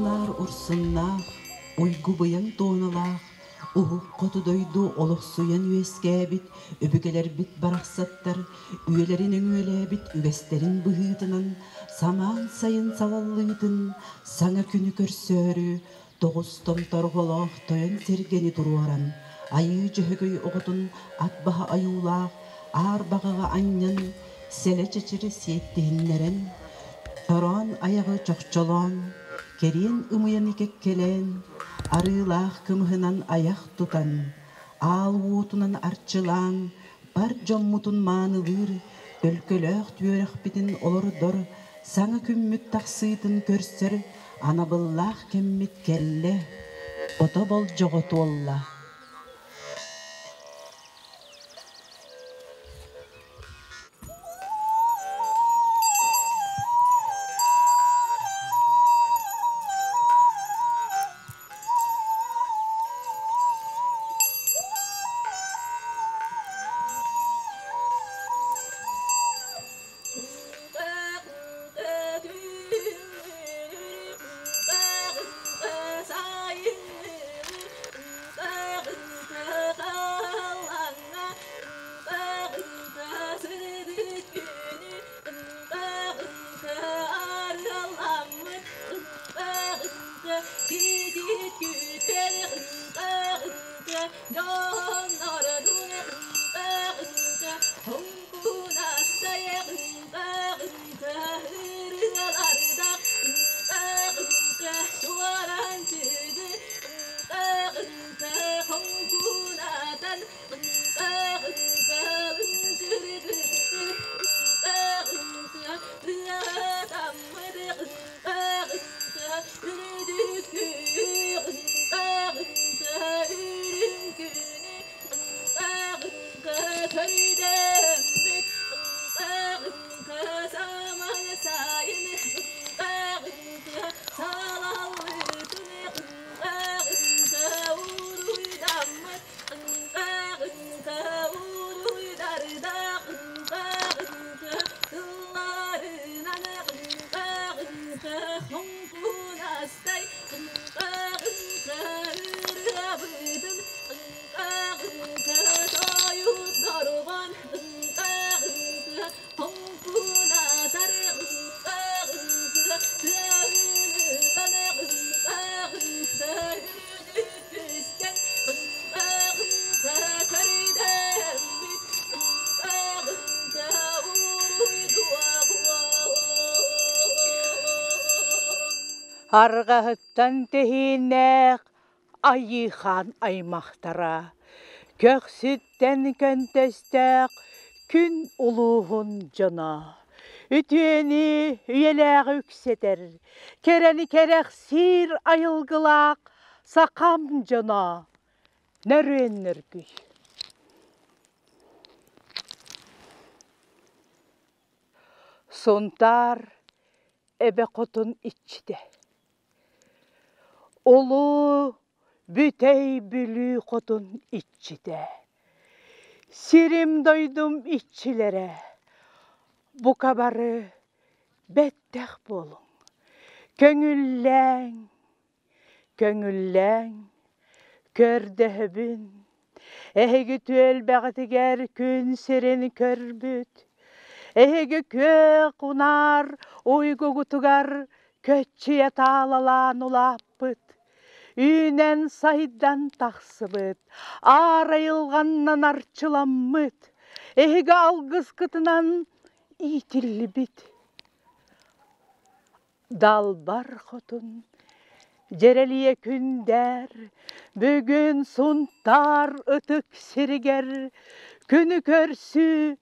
Унаар урсуннаах, уйгу-быйаҥ туоналаах, уһук хоту дойду олохсуйан үөскээбит өбүгэлэрбит барахсаттар үйэлэрин өҥүөлээбит үгэстэрин быһыытынан самаан сайын салаллыытын саҥа күнү көрсөөрү тоҕус томторҕолоох тойон сэргэни туруоран, Айыы Дьөһөгөй оҕотун ат баһа ойуулаах аар баҕаҕа анньан, сэлэ чэчири сиэттиһиннэрэн, тороон айаҕы чохчолоон, кэриэн ымыйаны кэккэлээн, арыылаах кымыһынан айах тутан, аал уотунан арчылаан, бар дьоммутун маанылыыр, төлкөлөөх түөрэхпитин олордор, саҥа күммүт тахсыытын көрсөр анабыллаах кэммит кэллэ, ото болдьоҕо туолла. Арҕаһыттан тэһииннээх Айыы-хаан аймахтара, көхсүттэн көнтөстөөх күн улууһун дьоно, үтүөнү үйэлээҕи үксэтэр, кэрэни кэрэхсиир айылгылаах сахам дьоно, нөрүөннөргүй. Сунтаар эбэ хотун иччитэ. Улуу Бүтэй Бүлүү хотун иччитэ, сирим-дойдум иччилэрэ, бука бары бэттэх буолуҥ, көҥүллээҥ, көҥүллээҥ, көрдөһөбүн, эһиги түөлбэҕитигэр күн сирин көрбүт, эһиги күөх унаар уйгугутугар көччүйэ таалалаан улааппыт, үүнэн-сайдан тахсыбыт, аар айылҕаннан арчыламмыт, эһиги алгыскытынан иитиллибит. Далбар хотун Дьэрэлийэ күндээр, бүгүн Сунтаар ытык сиригэр күнү көрсүү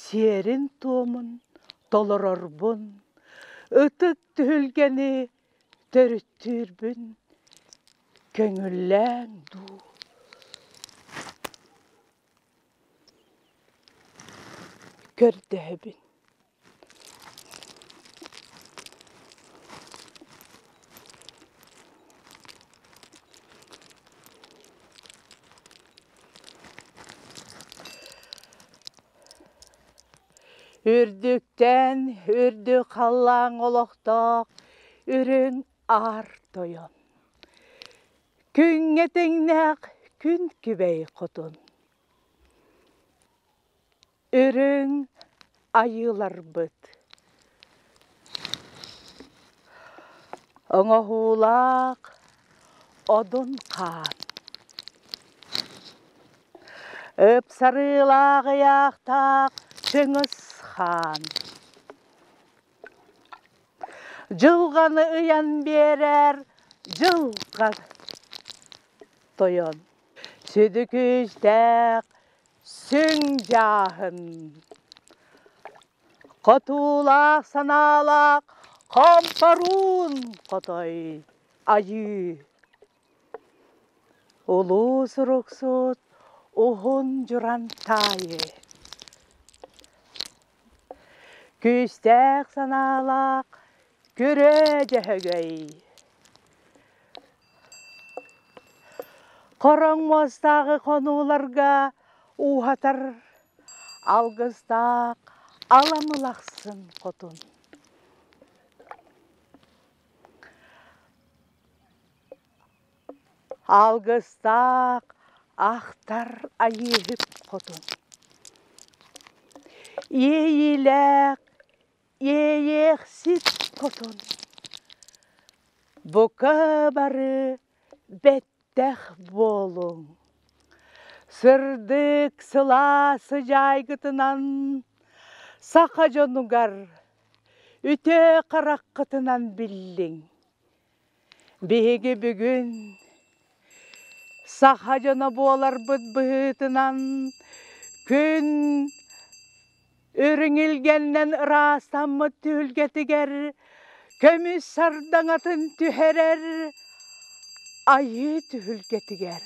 сиэрин-туомун толорорбун, ытык түһүлгэни төрүттүүрбүн көҥүллээҥ дуу. Көрдөһөбүн. Үрдүктэн үрдүк халлааҥ олохтоох үрүҥ аар. Тойон. Күҥҥэ тэҥнээх күн күбэй хотун. Үрүҥ айыыларбыт. Оҥоһуулаах одун хаан. Ыпсарыылаах ыйаахтаах Чыҥыс хаан. Дьылҕаны ыйан биэрэр дьылҕа тойон. Сүдү күүстээх сүҥ дьааһын. Хотуулаах санаалаах хомпоруун хотой айыы. Улуу суруксут уһун дьуран таайы. Күүстээх санаалаах күрөө дьөһөгөй. Хороҥ муостааҕы хонууларга ууһатар алгыстаах аламылахсын хотун. Алгыстаах ахтар айыыһыт хотун. Иэйиилээх иэйиэхсит хотун. Бука бары бэттэх буолуҥ. Сырдык сылаас сыдьаайгытынан саха дьонугар үтүө хараххытынан биллиҥ. Биһиги бүгүн саха дьоно буоларбыт быһыытынан күн үрүҥ илгэннэн ыраастаммыт түһүлгэтигэр көмүс сардаҥатын түһэрэр айыы түһүлгэтигэр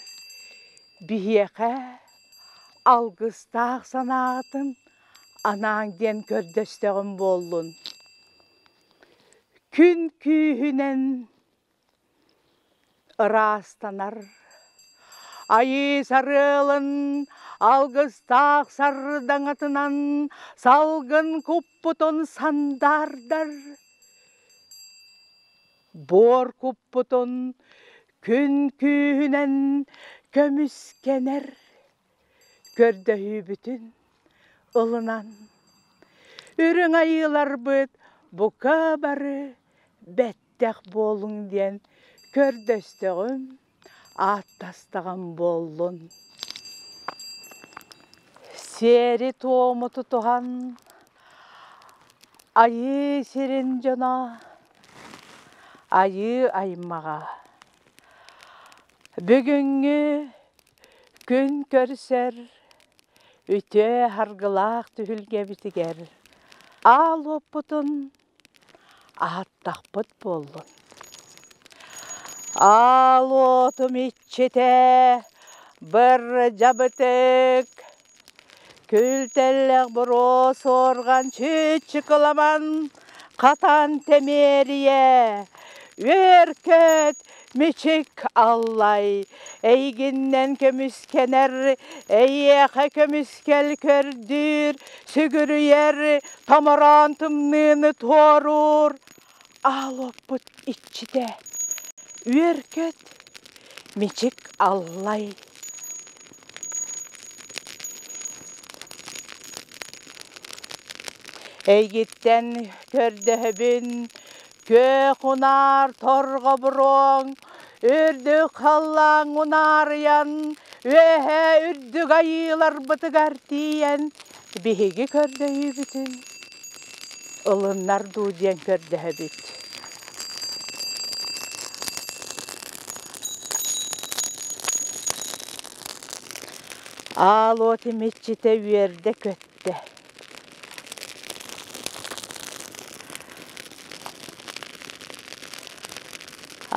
биһиэхэ алгыстаах санаатын анаан диэн көрдөстөҕүм буоллун. Күн күүһүнэн ыраастанар, Айыы сарыалын алгыстаах сардаҥатынан салгын куппутун сандаардар, буор куппутун күн күүһүнэн көмүскэнэр, көрдөһүүбүтүн ылынан үрүҥ айыыларбыт бука бары бэттэх буолуҥ диэн көрдөстөҕүм, ааттастаҕым буоллун. Сиэри-туому тутуһан айыы сирин дьоно айыы аймаҕа бүгүҥҥү Күн көрсөр үтүө һаргылаах түһүлгэбитигэр аал уоппутун аһаттахпыт буоллун. Аал уотум иччитэ быр дьабытык, күлтэллэх буруо суорҕан чыычыкыламан хатан тэмиэрийэ, үөр-көт Мичик аллай, эйигиннэн көмүскэнэр, эйиэхэ көмүскэл көрдүүр, сүгүрүйэр, томороон тымныыны туоруур. Аал уоппут иччитэ, үөр-көт, мичик аллай. Эйгиттэн көрдөһөбүн, Күөх унаар торҕобуруоҥ, үрдүк халлааҥ унаарыйан, үөһээ үрдүк айыыларбытыгар тиийэн, биһиги көрдөһүүбүтүн ылыннар дуу диэн көрдөһөбүт. Аал уот имиччитэ үөрдэ-көттө.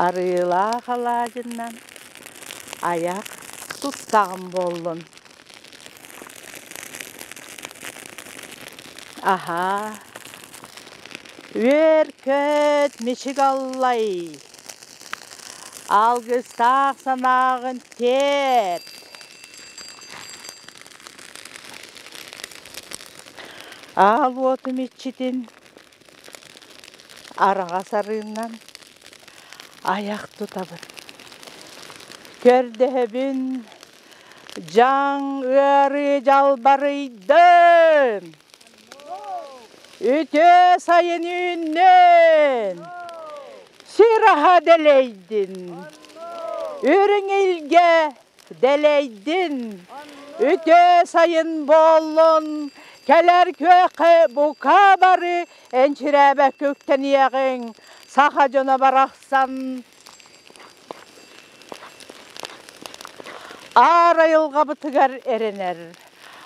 Арыылаах алаадьыннан айах туттаҕым буоллун. Аһаа, үөр-көт мичик аллай, алгыстаах санааҕын тиэрт. Аал уотум иччитин араҕас арыынан, Айах тутабын. Көрдөһөбүн, дьаҥ ыарыы дьалбарыйдын! Үтүө сайын үүннүн! Сир аһа дэлэйдин! Үрүҥ илгэ дэлэйдин! Үтүө сайын буоллун! Кэлэр күөххэ бука бары энчирээбэккэ үктэниэҕиҥ, саха дьоно барахсан Аар айылҕабытыгар эрэнэр,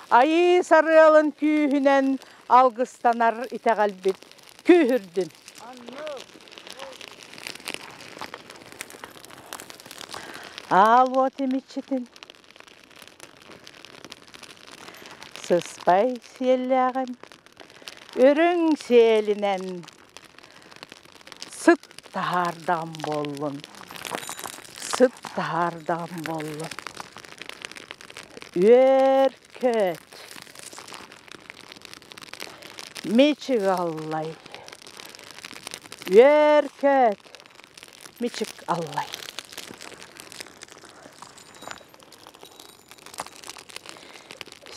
Айыы сарыалын күүһүнэн алгыстанар итэҕэлбит күүһүрдүн. Аал уот имиччитин сыспай сиэллээҕин үрүҥ сиэлинэн сыт таһаардаҕым буоллун, сыт таһаардаҕым буоллун. Үөр-көт, мичик аллай, үөр-көт, мичик аллай.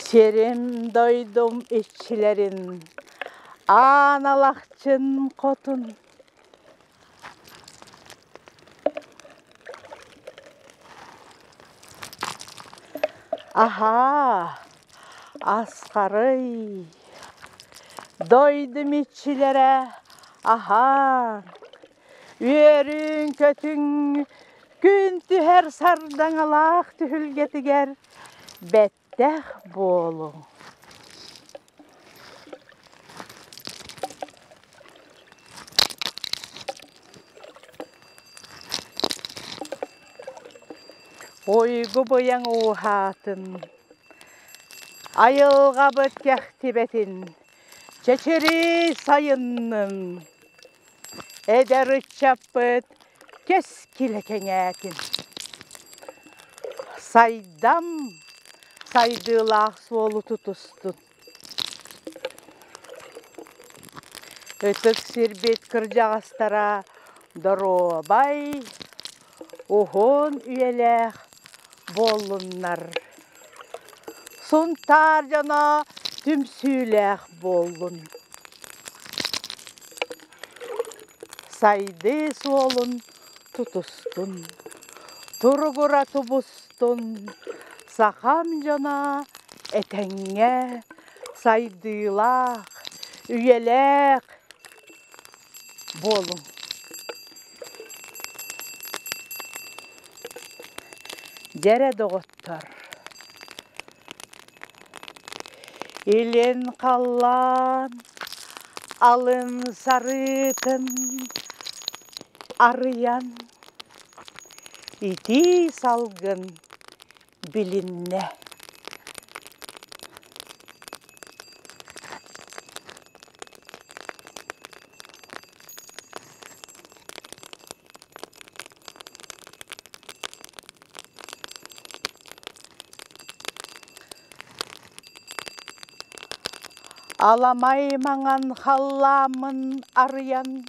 Сирим дойдум иччилэрин Аан Алахчын хотун Аһаа, асхарый, дойдум иччилэрэ аһаан, үөрүҥ-көтүҥ күн түһэр сардаҥалаах түһүлгэтигэр бэттэх буолуҥ. Уйгу быйаҥ ууһаатын, айылҕабыт кэхтибэтин, чэчирии сайыннын, эдэр ыччаппыт кэскилэ кэҥээтин. Сайдам сайдыылаах суолу тутустун. Ытык сирбит кырдьаҕастара доруобай, уһун үйэлээх буоллуннар. Сунтаар дьоно түмсүүлээх буоллун. Сайдыы суолун тутустун, туругура тубустун, сахам дьоно этэҥҥэ сайдыылаах, үйэлээх буолуҥ. Дьэрэ доҕоттор, илин халлаан алын сарыытын арыйан итии салгын билиннэ. Аламай маҥан халлааммын арыйан,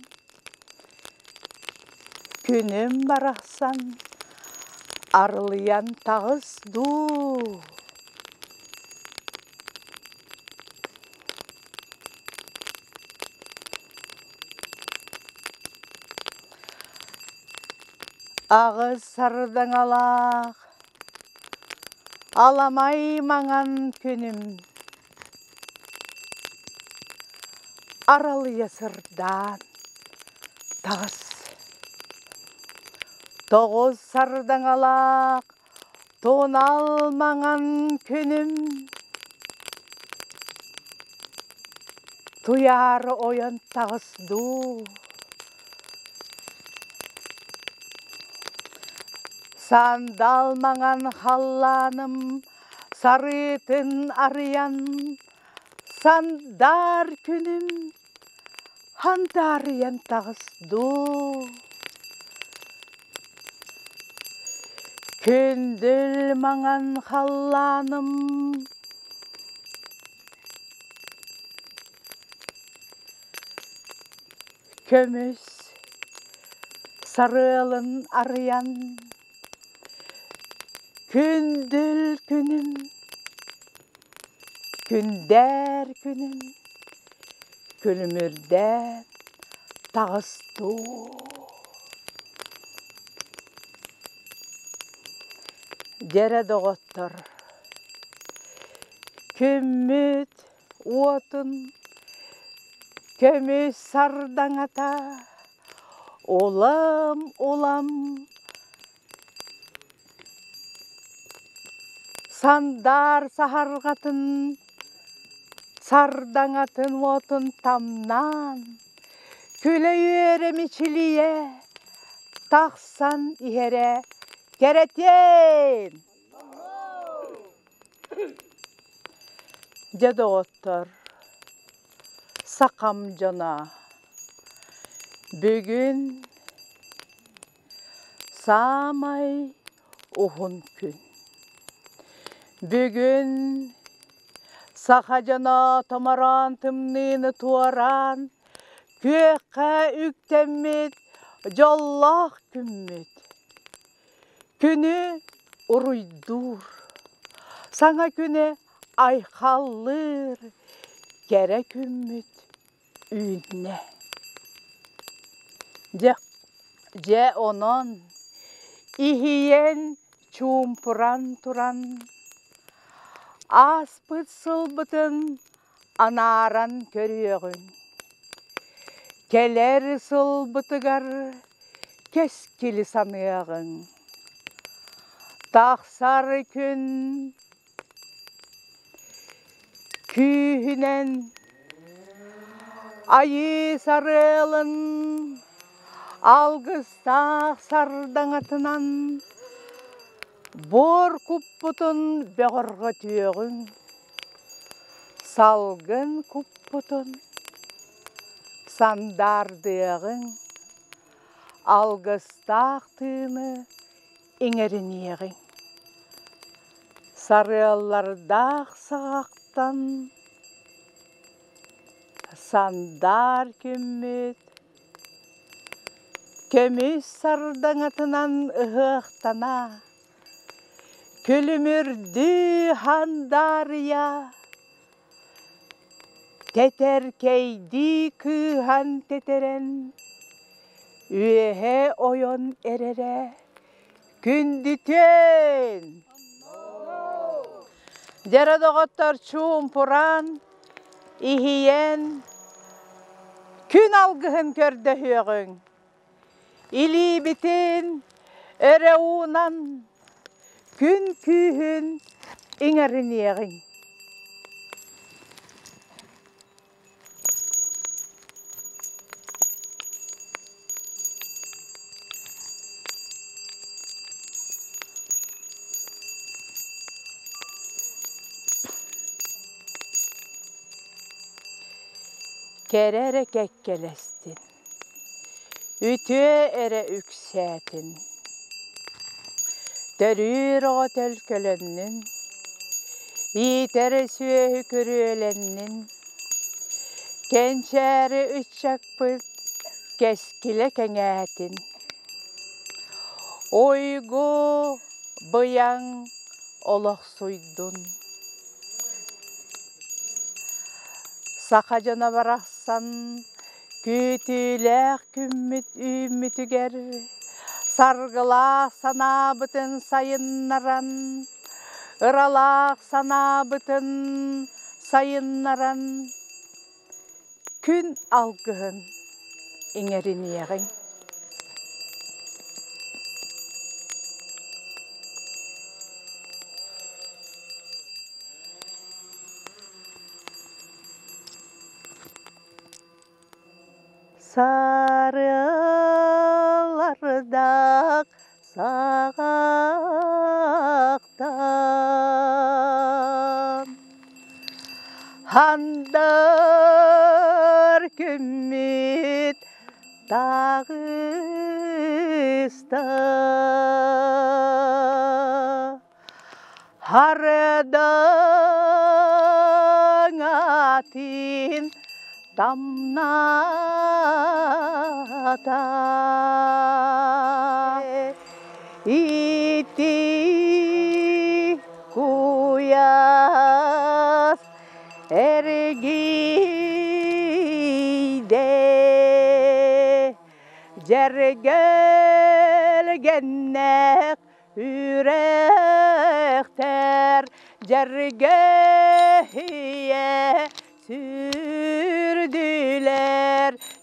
күнүм барахсан арылыйан таҕыс дуу. Аҕыс сардаҥалаах аламай маҥан күнүм аралыйа сырдаан таҕыс. Тоҕус сардаҥалаах тунал маҥан күнүм туйаара ойон таҕыс дуу. Сандал маҥан халлааным сарыытын арыйан, сандаар күнүм хандаарыйан таҕыс дуу. Күндүл маҥан халлааным Көмүс, Сарыалын арыйан Күндүл күнүм, күндээр күнүм, күлүмүрдээн таҕыстуу. Дьэрэ доҕоттор, күммүт уотун көмүс сардаҥата улам-улам Сандаар саһарҕатын, сардаҥатын уотун тамнаан, күлэ-үөрэ мичилийэ тахсан иһэрэ кэрэтиэн! Дьэ, доҕоттор, сахам дьоно, бүгүн Саамай уһун күн. Бүгүн саха дьоно томороон тымныыны туораан, күөххэ үктэммит дьоллоох күммүт. Күнү уруйдуур, саҥа күнү айхаллыыр кэрэ күммүт үүннэ. Дьэ, дьэ онон иһийэн чуумпуран туран ааспыт сылбытын анааран көрүөҕүҥ. Кэлэр сылбытыгар кэскили саныаҕыҥ. Тахсар күн Күүһүнэн айыы сарыалын алгыстаах сардаҥатынан буор куппутун бөҕөрҕөтүөҕүҥ, салгын куппутун сандаардыаҕыҥ, алгыстаах тыыны иҥэриниэҕиҥ. Сарыаллардаах саҕахтан сандаар күммүт көмүс сардаҥатынан ыһыахтана, күлүмүрдүү хандаарыйа, тэтэркэйдии кыыһан тэтэрэн, үөһэ ойон эрэрэ Күндүтүөн! Дьэрэ доҕоттор чуумпуран, иһийэн, күн алгыһын көрдөһүөҕүҥ. Илиибитин өрө уунан, күн күүһүн иҥэриниэҕиҥ. Кэрэ эрэ кэккэлэстин, үтүө эрэ үксээтин, төрүүр оҕо төлкөлөннүн, иитэр сүөһү күрүөлэннин, кэнчээри ыччаппыт кэскилэ кэҥээтин. Уйгу быйаҥ олохсуйдун. Саха дьоно барахсан күүтүүлээх күммүт үүммүтүгэр саргылаах санаабытын сайыннаран, ыралаах санаабытын сайыннаран күн алгыһын иҥэриниэҕиҥ. Сарыаллардаах саҕахтан Хандар күммүт таҕыста. Хардаҥатын тамнаата. Ити куйаас эргийдэ Дьэргэлгэннээх үрэхтэр дьэргэһийэ сүрдүлэр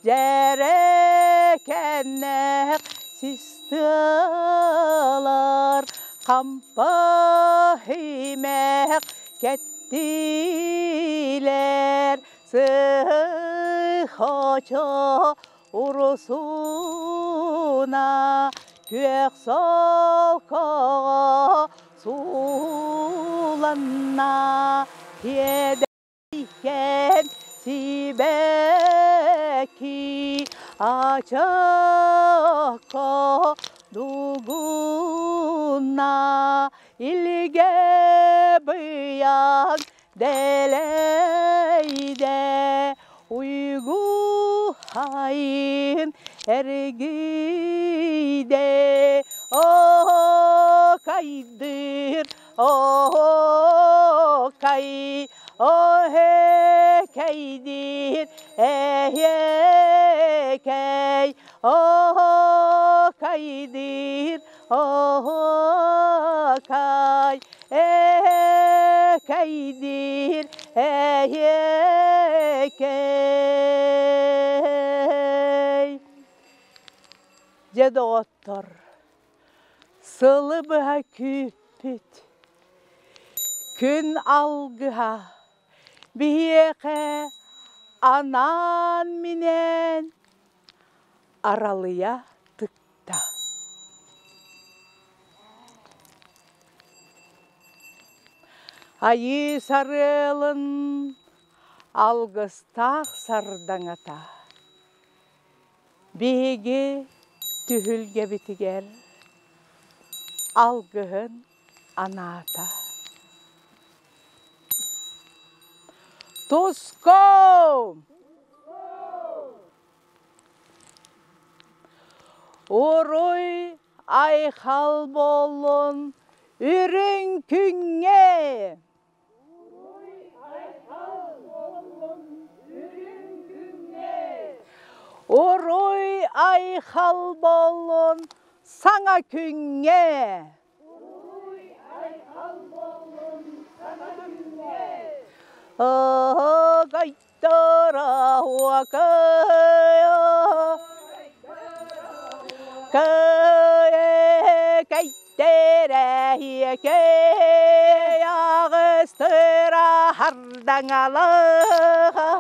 дьэрэкэннээх систыалар хампа имэх кэттилэр сыһочо Урусуна күөх солкоҕо сууланна Тиэдэйкэн сибэкки ачыкко дугунна Илгэ быйаҥ дэлэйдэ уйгу хайын эргийдэ оо кайдыр оо кай оо кэйдир эһиэкэй оо кайдыр оо кай Экэйдиир эһиэкэй. Дьэ доҕоттор, сылы быһа күүппүт күн алгыһа биһиэхэ анаан-минээн аралыйа тыкта. Айыы сарыалын алгыстаах сардаҥата биһиги түһүлгэбитигэр алгыһын анаата. Туску! Уруй айхал буоллун үрүҥ күҥҥэ! Уруй айхал буоллун үрүҥ күҥҥэ! Уруй айхал буоллун саҥа күҥҥэ! Уруй айхал буоллун саҥа күҥҥэ! Ыгайтара уокая Кэйтерэһиэкэ аҕыстыра хардаҥалыга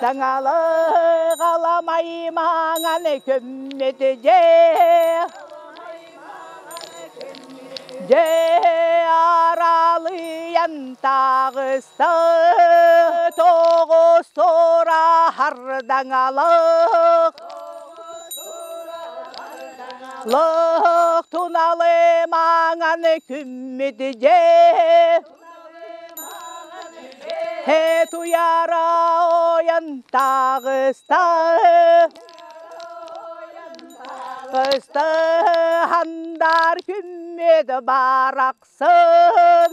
Таҥалыга ламай маҥан көммүт дьиэ Дьэ аралыйан таҕыста тоҕус тура хардаҥалык Лык туналы маҥан күммүт дьиэ Хэ туйара ойон таҕыста Ыстыһандар күммүт барахсын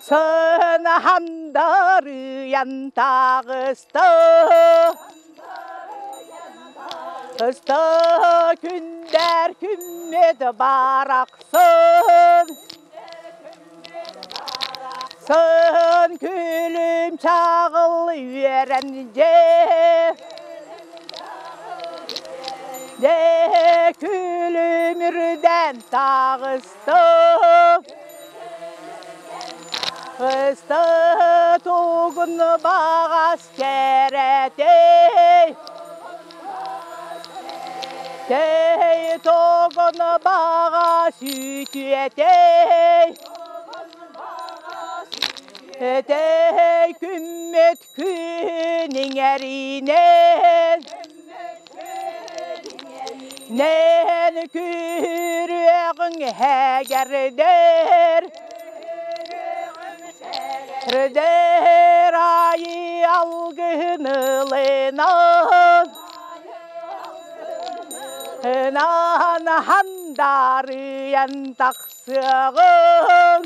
Сынхандарыйан таҕыста Ысты күндэр күммүт барахсын Сын күлүм чаҕыл үөрэн дьэ Дьэ күлүм үрдэн таҕысты Ысты тугун баҕас кэрэтей Тей тугун баҕас үтүөтэй Этэй күммүт күн иҥэринэн Нэн күрүөҕүҥ һэгэрдэр Рдэр айы алгыһын ылынан Наан хандарыйан тахсыаҕыҥ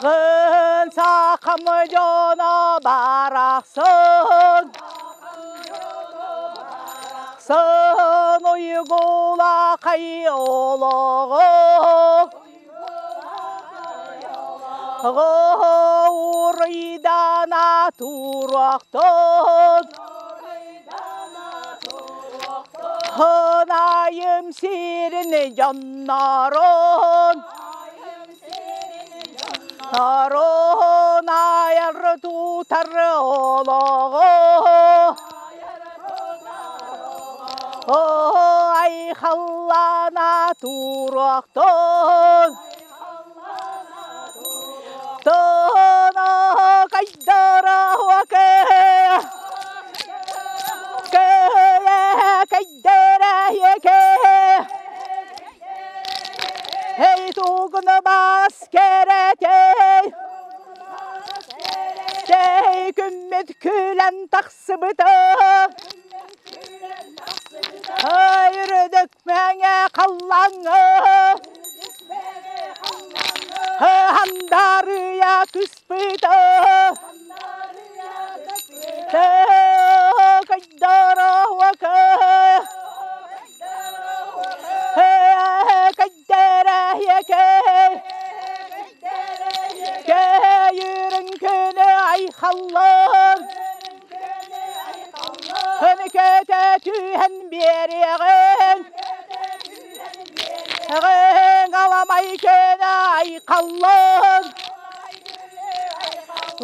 Гын сахам дьоно барахсан Сын уйгулахай олоҕу Уруйдана туруохтун Хынайым сирин дьоннорун Орун айар тутар олоҕу Айхаллана туруохтун Тоно кайдара хуаке Кайдара еке Эй тугуна бас кэрэтэй Тэй күммүт күлэн тахсыбыта Үрдүк мэҥэ халлаҥҥа Хандарыйа түспүтэ Кэйүрүн күнү айхаллан Өнүкөтө түһэн биэриэҕин Эҕин аламай күнү айхаллан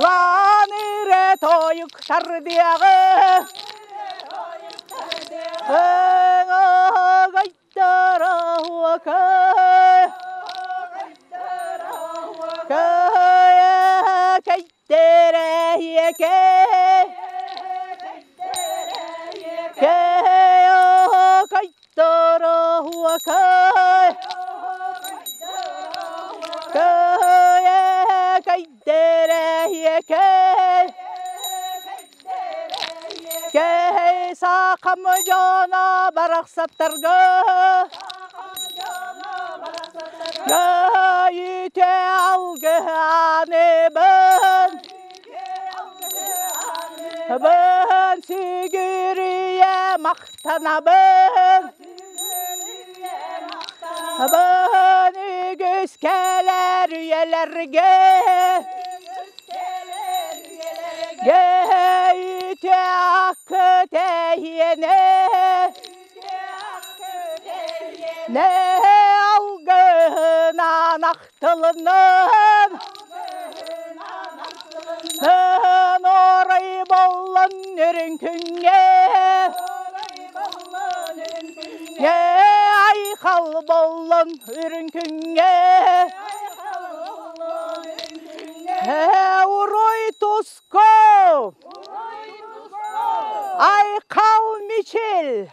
Лаан ирэ тойук тардыаҕы Кэһэй саахам дьоно барахсаттарга Гаайыте алгыһааныбын Бын сүгүрүйэ махтанабын Бын үгүс кэлэр үйэлэргэ Гээйте аккытэйиэнэ Не алгыһынан ахтылынным Орой боллун үрүҥ күҥҥэ Айхал боллун үрүҥ күҥҥэ Уруй туску! Айхал мичил!